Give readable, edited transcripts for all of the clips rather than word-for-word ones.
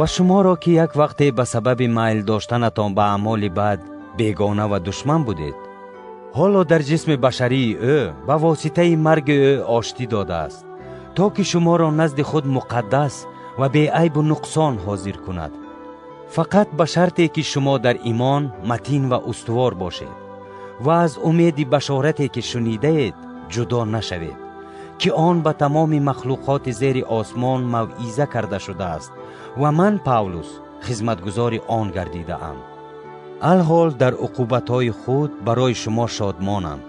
Ва шуморо, ки як вақте ба сабаби майл доштанатон ба аъмоли бад бегона ва душман будед, ҳоло дар ҷисми башарии ӯ ба воситаи марги ӯ оштӣ додааст, то ки шуморо назди худ муқаддас ва беайбу нуқсон ҳозир кунад, фақат ба шарте ки шумо дар имон матин ва устувор бошед ва аз умеди башорате, ки шунидаед, ҷудо нашавед, ки он ба тамоми махлуқоти зери осмон мавъиза карда шудааст ва ман, Павлус, хизматгузори он гардидаам. Алҳол дар уқубатҳои худ барои шумо шодмонам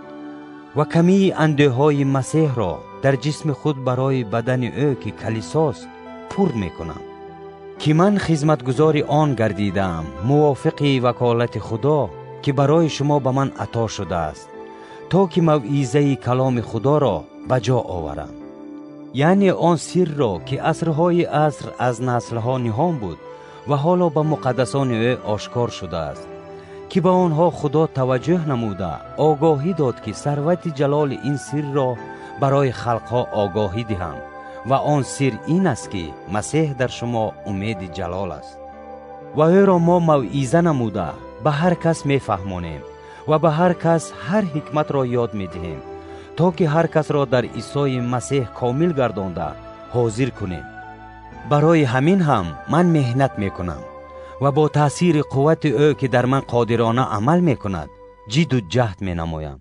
ва камии андӯҳҳои Масеҳро дар ҷисми худ барои бадани ӯ, ки калисост, пур мекунам, ки ман хизматгузори он гардидаам, мувофиқи ваколати Худо, ки барои шумо ба ман ато шудааст, то ки мавъизаи каломи Худоро ба ҷо оварам, яъне он сирро, ки асрҳои аср аз наслҳо ниҳон буд ва ҳоло ба муқаддасони ӯ ошкор шудааст, ки ба онҳо Худо таваҷҷӯҳ намуда огоҳӣ дод, ки сарвати ҷалоли ин сирро барои халқҳо огоҳӣ диҳам. Ва он сир ин аст, ки Масеҳ дар шумо умеди ҷалол аст. Ва ӯро мо мавъиза намуда ба ҳар кас мефаҳмонем ва ба ҳар кас ҳар ҳикматро ёд медиҳем, то ки ҳар касро дар Исои Масеҳ комил гардонда ҳозир кунем. Барои ҳамин ҳам ман меҳнат мекунам ва бо таъсири қуввати ӯ, ки дар ман қодирона амал мекунад, ҷидду ҷаҳд менамоям.